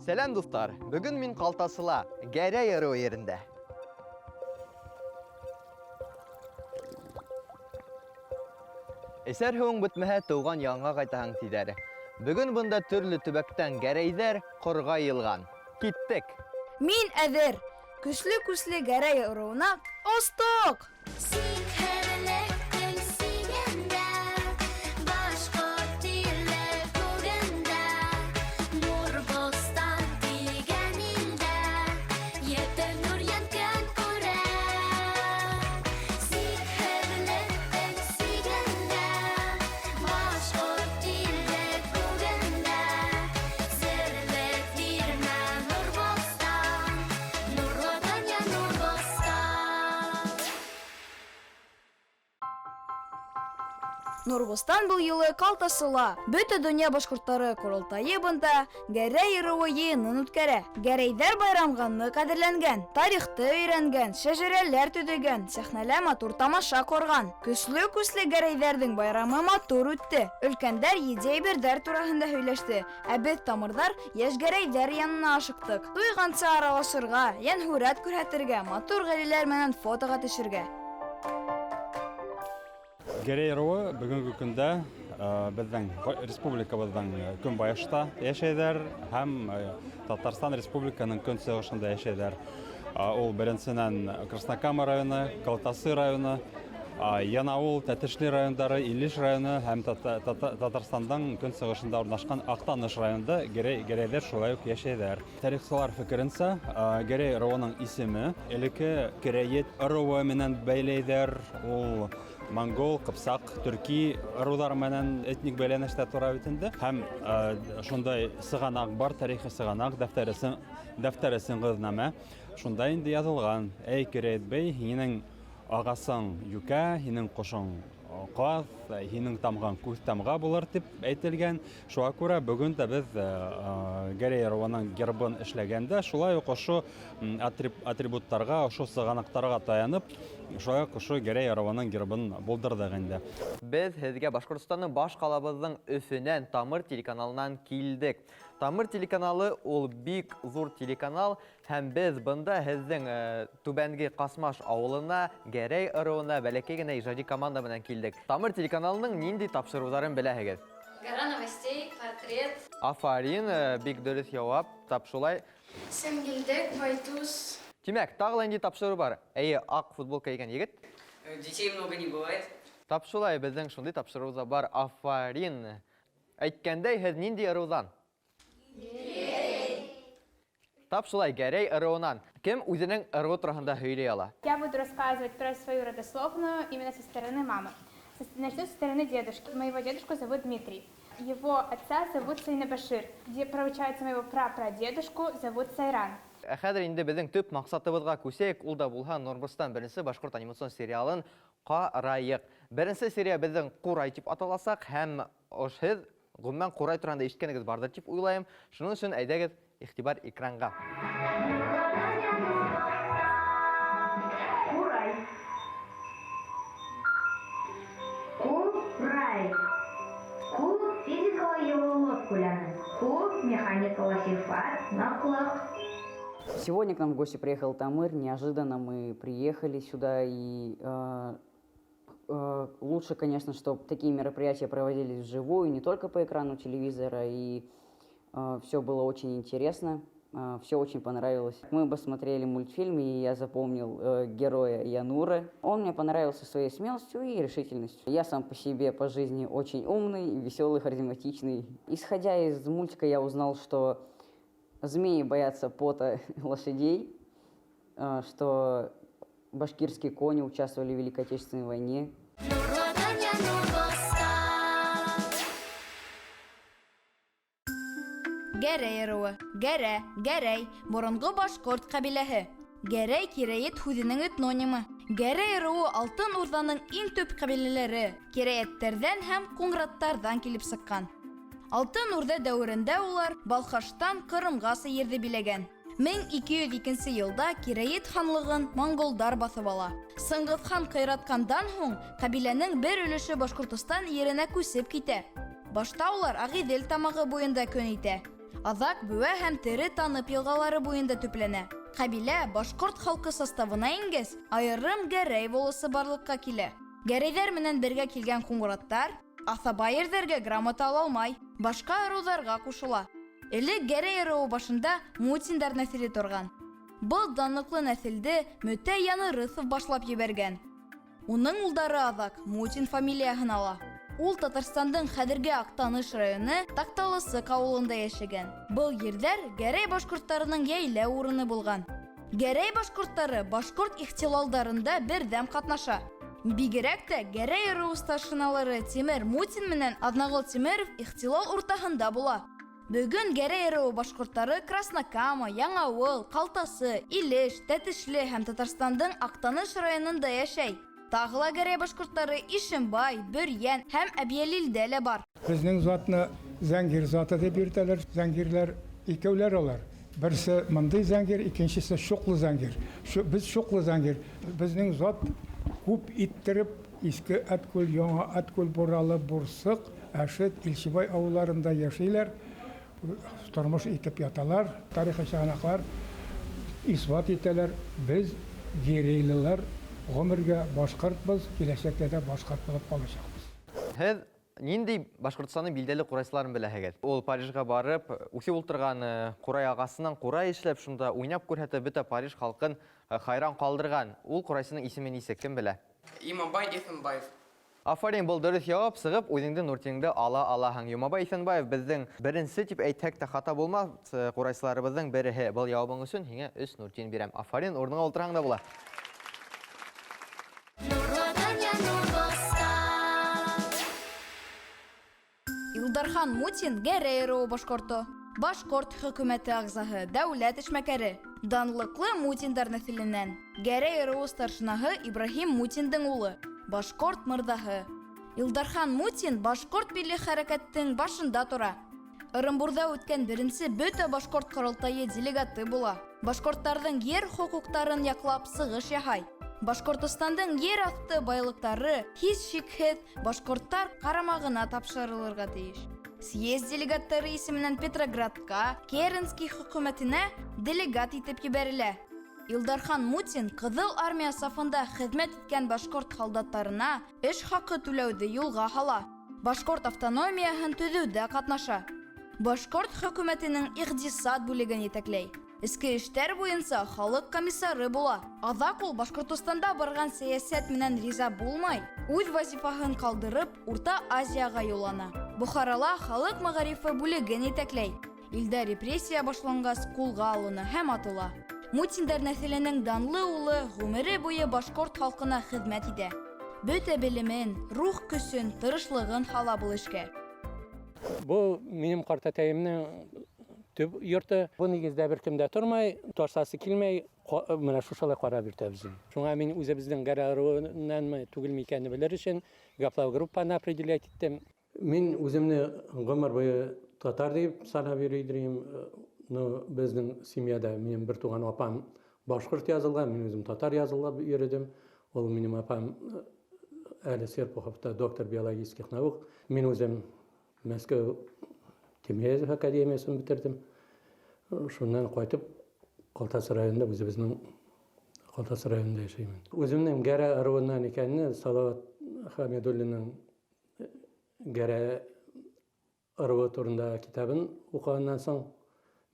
Сәләм, дуҫтар! Бөгөн мин Ҡалтасыла, Гәрәй ырыуы ерендә. Эсәр һыуың бөтмәһә, тыуған яғыңа ҡайтаһың, тиҙәр. Бөгөн бында төрлө төбәктән гәрәйҙәр ҡорға йыйылған. Киттек! Мин әҙер! Көслө-күсле Гәрәй ырыуына остоҡ! Нурбостан был юлы Калтасыла. Бөтә дөнья башҡорттары ҡоролтайы бында Гәрәй ыруы йыйынын үткәрә. Гәрәйҙәр байрамға ныҡ әҙерләнгән, тарихты өйрәнгән, шәжәрәләр төҙөгән, сәхнәлә матур тамаша ҡорған. Көслө-күсле гәрәйҙәрҙең байрамы матур үтте. Өлкәндәр етди әйберҙәр тураһында һөйләште, Ә беҙ тамырҙар йәш гәрәйҙәр янына ашыҡтыҡ. Туйғансы аралашырға, йәнһүрәт күрһәтергә, матур ғаиләләр менән фотоға төшөргә. Гәрәй ыруы бөгөнгө көндә беҙҙең республикабыҙҙың көнбайышта йәшәйҙәр һәм Татарстан Республиканың көнсығышында йәшәйҙәр. Ул беренсенән Краснокама районы, Калтасы районы, Янаул, Тәтешле райондары, Илеш районы һәм Татарстандың көнсығышында урнашҡан Актаныш районында гәрәйҙәр шулай уҡ йәшәйҙәр. Тарихсылар фекеренсә, Гәрәй ыруының исеме элекке Керәйет ыруы менән бәйләйҙәр. Ул монгол, ҡыпсаҡ, төрки ыруҙар менән этник бәйләнештә тора бит инде. Һәм шундай сығанаҡ бар, тарихи сығанаҡ, дәфтәре сыңғыҙнамә. Шунда инде яҙылған: "Әй, Керәйет бей, һинең ағасың юкә, һинең ҡошоң ҡаҙ, һинең тамғаң күҙ тамға булыр", дип әйтелгән. Шуға күрә бөгөн дә беҙ Гәрәй ыруының гербын эшләгәндә шулай уҡ ошо атрибуттарға, ошо сығанаҡтарға таянып, шулай уҡ ошо Гәрәй ыруының гербын булдырҙыҡ инде. Беҙ һеҙгә Башҡортостандың баш ҡалабыҙҙың Өфөнән Тамыр телеканалынан килдек. Тамыр телеканалы ул бик зур телеканал, һәм беҙ бында һеҙҙең Түбәнге Ҡасмаш ауылына, Гәрәй ыруына бәләкәй генә ижади команда менән килдек. Тамыр телеканалының нинди тапшырыуҙарын беләһегеҙ? Гора новостей, портрет. Афарин, бик дөрөҫ яуап, тап шулай. Сеңгелдек, Байтус. Тимәк, тағы ла нинди тапшырыу бар? Әйе, аҡ футболка кейгән егет. Детей много не бывает. Тап шулай, беҙҙең шундай тапшырыу ҙа бар. Афарин. Әйткәндәй, һеҙ ниндәй ырыуҙан? Гәрәй. Тап шулай, Гәрәй ыруынан. Кем үҙенең ыруы тураһында һөйләй ала? Я буду рассказывать про свою родословную именно со стороны мамы. Начну со стороны дедушки. Моего дедушку зовут Дмитрий. Его отца зовут Сайнабашир. Где, получается, моего прапрадедушку зовут Сайран. Ә хәҙер инде беҙҙең төп маҡсатыбыҙға күсәйек. Ул да булһа Нурбостан беренсе башҡорт анимацион сериалын ҡарайыҡ. Беренсе серия беҙҙең Ҡурай тип аталасаҡ һәм һеҙ ғөмүмән Ҡурай тураһында ишеткәнегеҙ барҙыр тип уйлайым. Шуның өсөн әйҙәгеҙ, иғтибар экранға. Ҡурай. Ҡурай. Ҡу физикала йылылыҡ күләме. Ҡу механикала сифат, ныҡлыҡ. Сегодня к нам в гости приехал Тамыр. Неожиданно мы приехали сюда, и лучше, конечно, чтобы такие мероприятия проводились вживую, не только по экрану телевизора, и все было очень интересно, все очень понравилось. Мы посмотрели мультфильм, и я запомнил героя Янура. Он мне понравился своей смелостью и решительностью. Я сам по себе по жизни очень умный, веселый, харизматичный. Исходя из мультика, я узнал, что змеи боятся пота лошадей, что башкирские кони участвовали в Великой Отечественной войне. Нурлы донъя, Нурбостан. Гәрәй ыруы. Гәрә, Гәрәй, боронғо башҡорт ҡәбиләһе. Гәрәй кирәйет һүҙенең этнонимы. Гәрәй ыруы Алтын Урҙаның иң төп ҡәбиләләре, кирәйеттәрҙән һәм ҡуңраттарҙан килеп сыҡҡан. Алтын Урҙа дәүерендә улар Балхаштан Ҡырымғаса ерҙе биләгән. 1202 йылда Кирәйет ханлығын монголдар баҫып ала. Сыңғыҙ хан ҡыйратҡандан һуң ҡәбиләнең бер өлөшө Башҡортостан еренә күсеп китә. Башта улар Ағиҙел тамағы буйында көн итә. Аҙаҡ Бөүә һәм Тере Танып йылғалары буйында төпләнә. Ҡәбилә башҡорт халҡы составына ингәс, айырым Гәрәй волосы барлыҡҡа килә. Гәрәйҙәр менән бергә килгән ҡуңраттар аҫаба ерҙәргә грамота ала алмай, башҡа ырыуҙарға ҡушыла. Элек Гәрәй ырыуы башында Мутиндар нәҫеле торған. Был данлыҡлы нәҫелде Мөтәй Янырыҫов башлап ебәргән. Уның улдары аҙаҡ Мутин фамилияһын ала. Ул Татарстандың хәҙерге Аҡтаныш районы Таҡталысыҡ ауылында йәшәгән. Был ерҙәр Гәрәй башҡорттарының йәйләү урыны булған. Гәрәй башҡорттары башҡорт ихтилалдарында берҙәм ҡатнаша. Бигерәк тә Гәрәй ырыуы старшиналары Тимер Мутин менән Аҙнағол Тимеров ихтилал уртаһында була. Бөгөн Гәрәй ырыуы башҡорттары Краснокама, Яңауыл, Ҡалтасы, Илеш, Тәтешле һәм Татарстандың Аҡтаныш районында йәшәй. Тағы ла Гәрәй башҡорттары Ишембай, Бөрйән һәм Әбйәлилдә лә бар. Безнең затны зәңгир заты дип йөртәләр. Зәңгирләр икәүләр алар. Берсе мондый зәңгир, икенчесе шуклы зәңгир. Шу, без шуклы зәңгир. Безнең зат күп иттереп Иске Әткүл, Яңа Әткүл, Буралы, Бурсык, Әшет, Илчебай авылларында яшиләр. Тормыш итеп яталар. Тарихи чыганаклар исбат итәләр. Без гирейлылар гомергә башкортбыз, киләчәктә дә башкорт булып калачакбыз. Һеҙ ниндәй Башҡортостандың билдәле ҡурайсыларын беләһегеҙ? Ул Парижға барып, үҫеп ултырған ҡурай ағасынан ҡурай эшләп, шунда уйнап күрһәтеп, бөтә Париж халҡын хайран ҡалдырған. Ул ҡурайсының исеме нисек, кем белә? Иманбай Иҫенбаев. Афарин, был дөрөҫ яуап, сығып, үҙеңдең нуртиңде ала алаһың. Йомабай Иҫенбаев беҙҙең беренсе тип әйтһәк тә хата булмаҫ, ҡурайсыларыбыҙҙың береһе. Был яуабың өсөн һиңә 3 нуртин бирәм. Афарин, урыныңа ултырһаң да була. Нурлы донъя, Нурбостан. Илдархан Мутин Гәрәй ырыуы башҡорто. Башҡорт хөкүмәте ағзаһы, дәүләт эшмәкәре. Данлыҡлы Мутиндар нәҫеленән. Гәрәй ырыуы старшинаһы Ибраһим Мутиндың улы, башҡорт мырҙаһы. Илдархан Мутин башҡорт милли хәрәкәттең башында тора. Ырымбурҙа үткән беренсе бөтә башҡорт ҡоролтайы делегаты була. Башҡорттарҙың ер хоҡуҡтарын яҡлап сығыш яһай. Башҡортостандың ер аҫты байлыҡтары һис шикһеҙ башҡорттар ҡарамағына тапшырылырға тейеш. Съезд делегаттары исеменән Петроградҡа, Керенский хөкүмәтенә делегат итеп ебәрелә. Илдархан Мутин Ҡыҙыл Армия сафында хеҙмәт иткән башҡорт һалдаттарына эш хаҡы түләүҙе юлға һала. Башҡорт автономияһын төҙөүҙә ҡатнаша. Башҡорт хөкүмәтенең иҡтисад бүлеген етәкләй. Эске эштәр буйынса халыҡ комиссары була. Аҙаҡ ул Башҡортостанда барған сәйәсәт менән риза булмай, үҙ вазифаһын ҡалдырып, Урта Азияға юллана. Бохарала халыҡ мәғарифы бүлеген етәкләй. Илдә репрессия башланғас, ҡулға алына һәм атыла. Мутиндар нәҫеленең данлы улы ғүмере буйы башҡорт халҡына хеҙмәт итә. Бөтә белемен, рух көсөн, тырышлығын һала был эшкә. Был минең ҡартатайымдың төп йорто. Был нигеҙҙә бер кем дә тормай, ташасы килмәй, менә шушылай ҡарап йөрөтәбеҙ. Шуңа мин үҙебеҙҙең Гәрәй ырыуынанмы түгелме икәнен белер өсөн гаплогруппаны определять иттем. Мин үҙемде ғүмер буйы татар тип санап йөрөй идем. Но беҙҙең семьяда минең бер туған апам башҡорт яҙылған, мин үҙем татар яҙылып йөрөдем. Ул минең апам әле Серпуховта доктор биологических наук. Мин үҙем Мәскәү Тимирязев академиясын бөтөрҙөм. Шуннан ҡайтып Ҡалтасы районында, үҙебеҙҙең Ҡалтасы районында йәшәймен. Үҙемдең Гәрәй ырыуынан икәнне Салават Хамидуллиның Гәрәй ырыуы турында китабын уҡығаннан һуң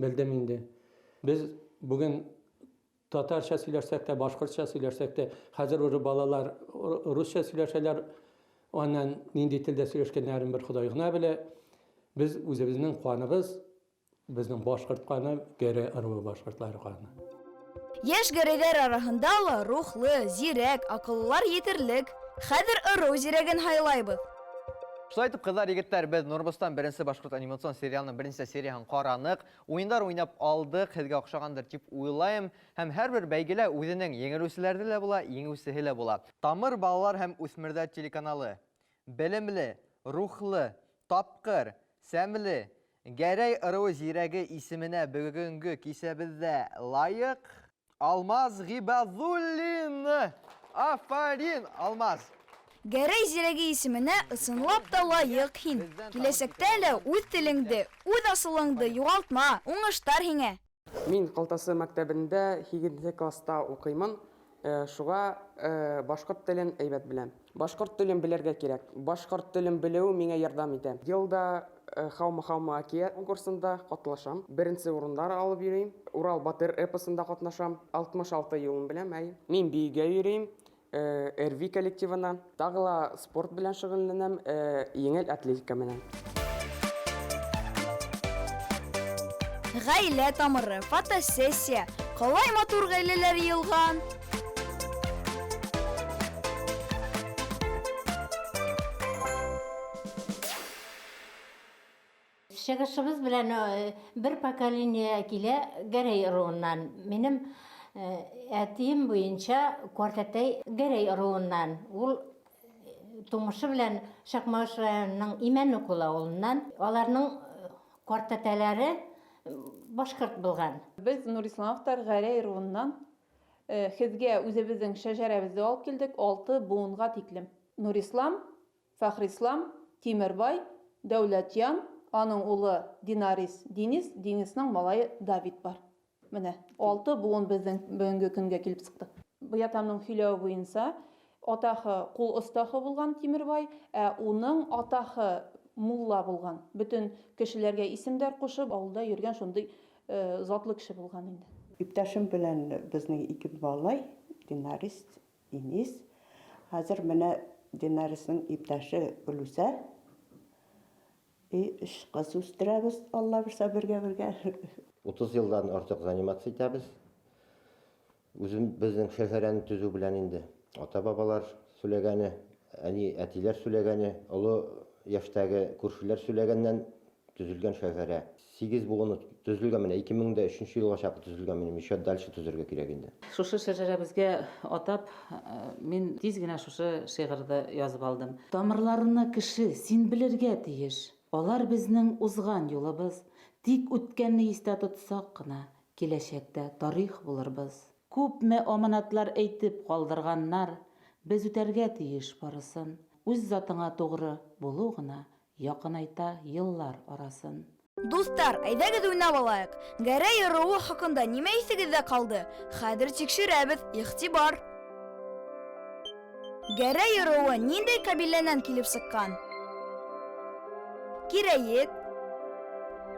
белдем инде. Беҙ бөгөн татарча һөйләшсәк тә, башҡортса һөйләшсәк тә, хәҙер уже балалар русча һөйләшәләр, аннан ниндәй телдә һөйләшкәндәрен бер Хоҙай ғына белә. Беҙ үҙебеҙҙең ҡаныбыҙ, беҙҙең башҡорт ҡаны, Гәрәй ырыуы башҡортлары ҡаны. Йәш гәрәйҙәр араһында ла рухлы, зирәк, аҡыллылар етерлек. Хәҙер ырыу зирәген һайлайбыҙ. Шулай итеп, ҡыҙҙар, егеттәр, беҙ Нурбостан беренсе башҡорт анимацион сериалының беренсе серияһын ҡараныҡ. Уйындар уйнап алдыҡ, һеҙгә оҡшағандыр тип уйлайым. Һәм һәр бер бәйгелә үҙенең еңелеүселәре лә була, еңеүсеһе лә була. Тамыр балалар һәм үҫмерҙәр телеканалы. Белемле, рухлы, тапҡыр, сәмле, Гәрәй ырыуы зирәге исеменә бөгөнгө кисәбеҙҙә лайыҡ Алмаз Ғибәҙуллин. Афарин, Алмаз! Гәрәй зирәге исеменә ысынлап та лайыҡ һин. Киләсәктә лә үҙ телеңде, үҙ асылыңды юғалтма, уңыштар һиңә! Мин Ҡалтасы мәктәбендә һигеҙенсе класста уҡыймын, шуға башҡорт телен әйбәт беләм. Башҡорт телен белергә кирәк. Башҡорт телен белеү миңә ярҙам итә. Ел да Һаумы-һаумы әкиәт конкурсында катнашам. Беренсе урыннар алып йөрим. Урал батыр эпосында катнашам. 66 юлын беләм, әй. Мин биюгә йөрим, Эрви коллективына. Тағы ла спорт белән шөгыльләнәм, еңел атлетика менән. Гаилә тамыры, фотосессия. Ҡалай матур гаиләләр йыйылған. Чыгышыбыз белән бер поколение килә Гәрәй ыруыннан. Минем әтием буенча картәтәй Гәрәй ыруыннан. Ул тумышы белән Чакмагыш районының Имәнукул авылыннан. Аларның картәтәләре башкорт булган. Без Нурисламовтар Гәрәй ыруыннан һеҙгә үҙебеҙҙең шәжәрәбеҙҙе алып килдек, 6 быуынға тиклем. Нурислам, Фәхрислам, Тимербай, Дәүләтйән, аның улы Динарис, Денис, Денисның малайы Давид бар. Менә 6 быуын беҙҙең бөгөнгө көнгә килеп сыҡты. Быятамның һөйләүе буйынса, атаһы ҡул оҫтаһы булған Тимербай, ә уның атаһы мулла булған. Бөтөн кешеләргә исемдәр ҡушып, ауылда йөргән шундай затлы кеше булған инде. Иптәшем белән беҙҙең ике малай, Динарис, Денис. Хәҙер менә Динарисның иптәше Гөлүсә. И өс ҡыҙ үҫтерәбеҙ, Алла бирсә, бергә-бергә. 30 йылдан артыҡ заниматься итәбеҙ. Үзем беҙҙең шәжәрәне төҙөү белән инде. Ата-бабалар сөйләгәне, әни, әтиләр сөйләгәне, оло йәштәге күршеләр сөйләгәннән төҙөлгән шәжәрә. 8 быуыны төҙөлгән менә ике мең дә өсөнсө йылға чаклы төҙөлгән, минем еще дальше төҙөргә кирәк инде. Шушы шәжәрәбеҙгә атап, мин тиҙ генә шушы шиғырҙы яҙып алдым. Тамырларына кеше син белергә тейеш. Алар беҙҙең уҙған юлыбыҙ. Тик үткәнне иҫтә тотсаҡ ҡына, киләсәктә тарих булырбыҙ. Күпме аманатлар әйтеп ҡалдырғаннар, беҙ үтәргә тейеш барысын. Үҙ затыңа тоғро булыу ғына яҡынайта йыллар арасын. Дуҫтар, әйҙәгеҙ уйнап алайыҡ. Гәрәй ырыуы хаҡында нимә иҫегеҙҙә ҡалды? Хәҙер тикшерәбеҙ, иғтибар. Гәрәй ырыуы ниндәй ҡәбиләнән килеп сыҡҡан? Кирәйет,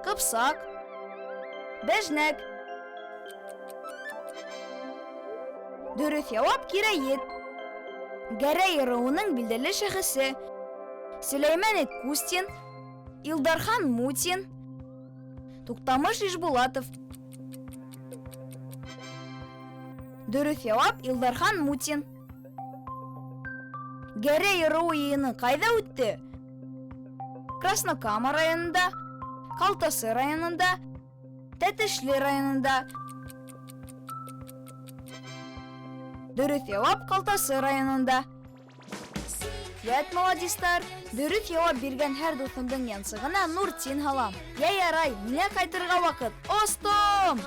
Ҡыпсаҡ, Бәжнәк. Дөрөҫ яуап Кирәйет. Гәрәй ырыуының билдәле шәхесе Сөләймән Кустин, Илдархан Мутин, Туҡтамыш Ишбулатов. Дөрөҫ яуап Илдархан Мутин. Гәрәй ырыуы йыйыны ҡайҙа үтте? Краснокама районында, Ҡалтасы районында, Тәтешле районында. Дөрөҫ яуап Ҡалтасы районында. Вәт молодистар, дөрөҫ яуап биргән һәр дуҫымдың янсығына нуртин һалам. Йә ярай, миңә ҡайтырға ваҡыт. Остом!